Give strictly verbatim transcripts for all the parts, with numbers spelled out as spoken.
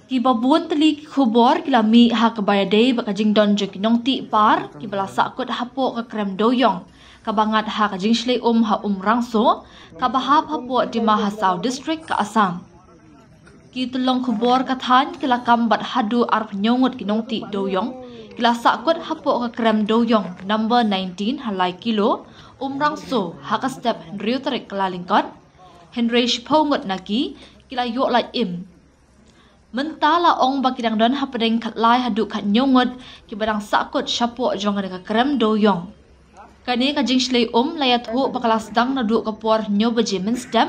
Kiba bun tylli ki khubor ki la mih ha kaba ïadei bad ka jingdon jong ki nongtih par kiba la sahkut hapoh ka krem dewïong kaba ngat ha ka jingshlei um ha Umrangso, kaba hap hapoh Dima Hasao District ka Assam. Ki tyllong khubor ka thaiñ ki la kam bad haduh arphew hynñiew ngut ki nongtih dewïong ki la sahkut hapoh ka krem dewïong number nineteen ha Lai Kilo, Umrangso, ha ka step hynriew tarik Kyllalyngkot. Hynrei shiphew ngut na ki ki la ïoh lait im. Mynta la ong ba ki dang don hapdeng khatlai haduh khathynñiew ngut kiba dang sahkut shapoh jong kane ka krem dewïong. Kane ka jingshlei um la ïathuh ba ka la sdang naduh ka por hynñiew baje mynstep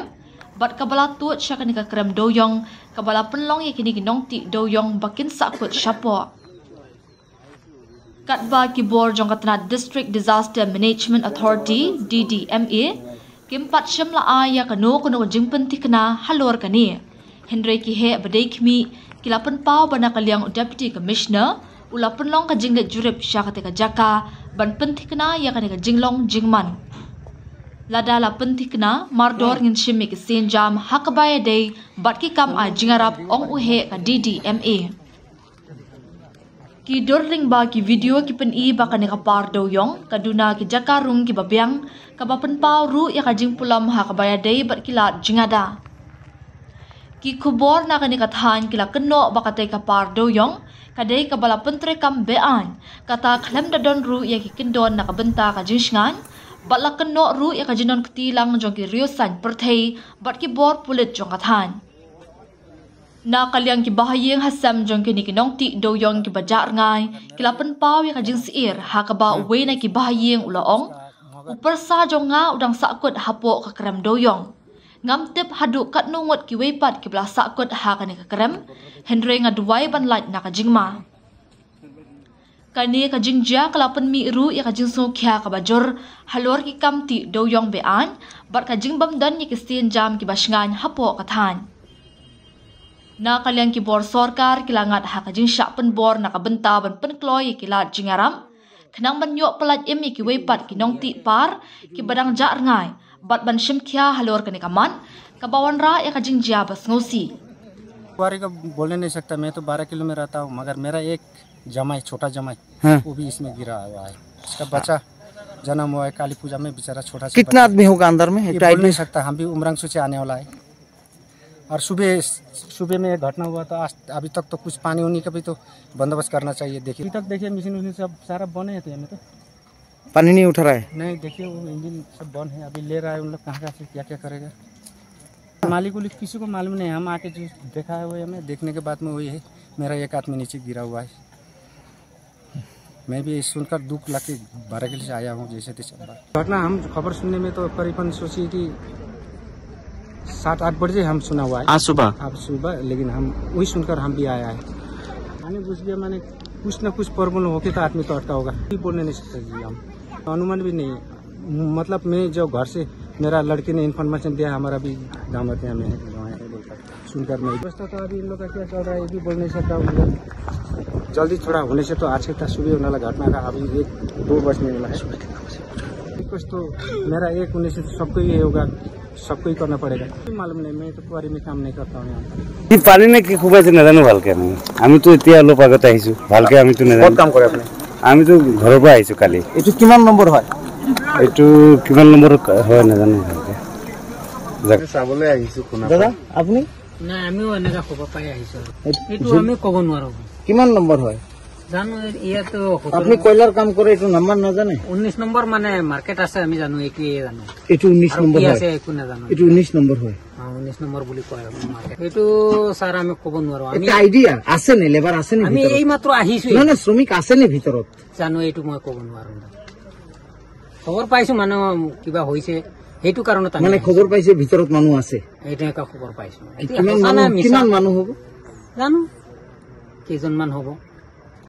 bad kaba la tuid sha kane ka krem dewïong kaba la pynlong ïa kine ki nongtih dewïong ba kin sahkut shapoh. Katba ki bor jong ka tnat District Disaster Management Authority, D D M A, kim pat shym la ai ïa kano kano ka jingpynthikna halor kane. Hynrei ki heh ba dei khmih ki la pynpaw ba na ka liang u Deputy Commissioner u la pynlong ka jingleit jurip sha kata ka jaka ban pynthikna ïa kane ka jinglong jingman. Lada la pynthikna, mardor ngin shim ïa ki sienjam ha kaba ïadei bad ki kam ai jingïarap, ong u heh ka D D M A. Ki dur lyngba ki video ki pyni ba kane ka par dewïong ka duna ki jaka rung kiba biang, kaba pynpaw ruh ïa ka jingpulom ha kaba ïadei bad ki lad jingada. Ki khubor na kane ka thaiñ ki la kynnoh ba katei ka par dewïong ka dei kaba la pyntreikam be-aiñ, kata khlem da don ruh ïa ki kyndon na ka bynta ka jingshngaiñ, bad la kynnoh ruh ïa ka jingdon kti lang jong ki riew saiñ pyrthei bad ki bor pulit jong ka thaiñ. Na ka liang ki bahaïing hasem jong kine ki nongtih dewïong kiba jah rngai ki la pynpaw ïa ka jingsyier ha kaba uwei na ki bahaïing u la ong, u pyrsa jong nga u dang sahkut hapoh ka krem dewïong. Ngam tip haduh katno ngut kiwei pat kiba la sahkut ha kane ka krem, hynrei nga duwai ban lait na ka jingma. Kane ka jingjia ka la pynmih ruh ïa ka jingsngewkhia kaba jur halor ki kam tih dewïong be-aiñ bad ka jingbym don ïa ki sienjam kiba shngaiñ hapoh ka thaiñ. Na ka liang ki bor sorkar ki la ngat ha ka jingshah pynbor na ka bynta ban pynkloi ïa ki lad jingïarap khnang ban ïoh pyllait im ïa kiwei pat ki nongtih par kiba dang jah rngai bad ban shim khia halor kane ka mat kaba wanrah ïa ka jingjia ba sngewsih. कुंवारी का बोलने नहीं सकता, मैं तो बारह किलो में रहता हूँ, मगर मेरा एक जमाई, छोटा जमाई, हाँ। वो भी इसमें गिरा हुआ है। इसका बच्चा जन्म हुआ है काली पूजा में, बेचारा छोटा सा कितना बच्चा। आदमी होगा अंदर में? ये बोल नहीं सकता, हम भी उमरंगसू से आने वाला है। और सुबह, सुबह में एक घटना हुआ, तो आज, अभी तक तो कुछ पानी होने का भी तो बंदोबस्त करना चाहिए। देखिए, अभी तक देखिए, मशीन उशीन सब सारा बने हैं तो हमें तो। पानी नहीं उठा रहा है? नहीं, देखिए, वो इंजन सब बंद है, अभी ले रहा है उन लोग, कहाँ कहाँ से क्या क्या करेगा। मालिक उलिक किसी को मालूम नहीं है, हम आके जो देखा है वो हमें देखने के बाद में वही है, मेरा एक आदमी नीचे गिरा हुआ है। मैं भी सुनकर दुख लग के बारह किलो से आया हूँ, जैसे तैसे। घटना हम खबर सुनने में तो करीबन सोचिए कि सात आठ बजे हम सुना हुआ है। आज सुबह? आज सुबह, लेकिन हम वही सुनकर हम भी आया है। पानी घुस गया, मैंने कुछ ना कुछ प्रॉब्लम होके तो आदमी तो अटका होगा, ये बोलने नहीं सकते जी हम, अनुमान भी नहीं है। मतलब, मैं जो घर से, मेरा लड़के ने इन्फॉर्मेशन दिया, हमारा भी दामाद यहाँ में है, वहाँ है बोलकर, सुनकर मैं। व्यवस्था तो अभी इन लोग का क्या चल रहा है, ये भी बोल नहीं सकता हूँ। जल्दी थोड़ा होने से तो आज के तक सुबह होने वाला घटना का अभी एक दो बजने वाला है। कुछ तो मेरा एक होने से तो सबको ये होगा, सबको ही करना पड़ेगा। मालूम नहीं, मैं तो कुंवारी में काम नहीं करता हूँ यहाँ पर। কি পানী নে কি কোবাইছে নাজানো ভালকে আমি। আমিতো এতিয়া অলপ আগতে আহিছো, ভালকে আমিতো ক'ত নাজানো। কাম কৰে আপুনি? আমিতো ঘৰৰ পৰা আহিছো কালি। এইটো কিমান নম্বৰ হয়? এইটো কিমান নম্বৰ হয় নাজানো ভালকে। চাবলৈ আহিছো, শুনা দাদা, পাই। আপুনি? নাই, আমিও এনেকা খবৰ পাই আহিছো আৰু। এইটো এইটো আমি ক'ব নোৱাৰো। কিমান নম্বৰ হয়? জানো, ইয়াতো আপুনি কয়লাৰ কাম কৰে, এইটো নাম্বাৰ নাজানে? ঊনৈশ নম্বৰ মানে মাৰ্কেট আছে, আমি জানো, এইটোৱে জানো। এইটো ঊনৈশ আৰু নম্বৰ কি হয়। আছে, একো নাজানো। এইটো ঊনৈশ নম্বৰ হয়। অ, ঊনৈশ নম্বৰ বুলি কয় আৰু মাৰ্কেট। এইটো ছাৰ, আমি ক'ব নোৱাৰো। আমি এটা আইডিয়া আছে নে? লেবাৰ আছে নে আমি ভিতৰত? এই মাত্ৰ আহিছো। নহয়, নহয়, শ্ৰমিক আছে নে ভিতৰত? জানো, এইটো মই ক'ব নোৱাৰো। খবৰ পাইছো, মানে, কিবা হৈছে, সেইটো কাৰণত আমি মানে আহিছো। খবৰ পাইছে ভিতৰত মানুহ আছে। এইটো এটা খবৰ পাইছো। এই এইটো কিমান সঁচা মানুহ, নে মিছা? কিমান মানুহ হ'ব? জানো, কেইজনমান হ'ব।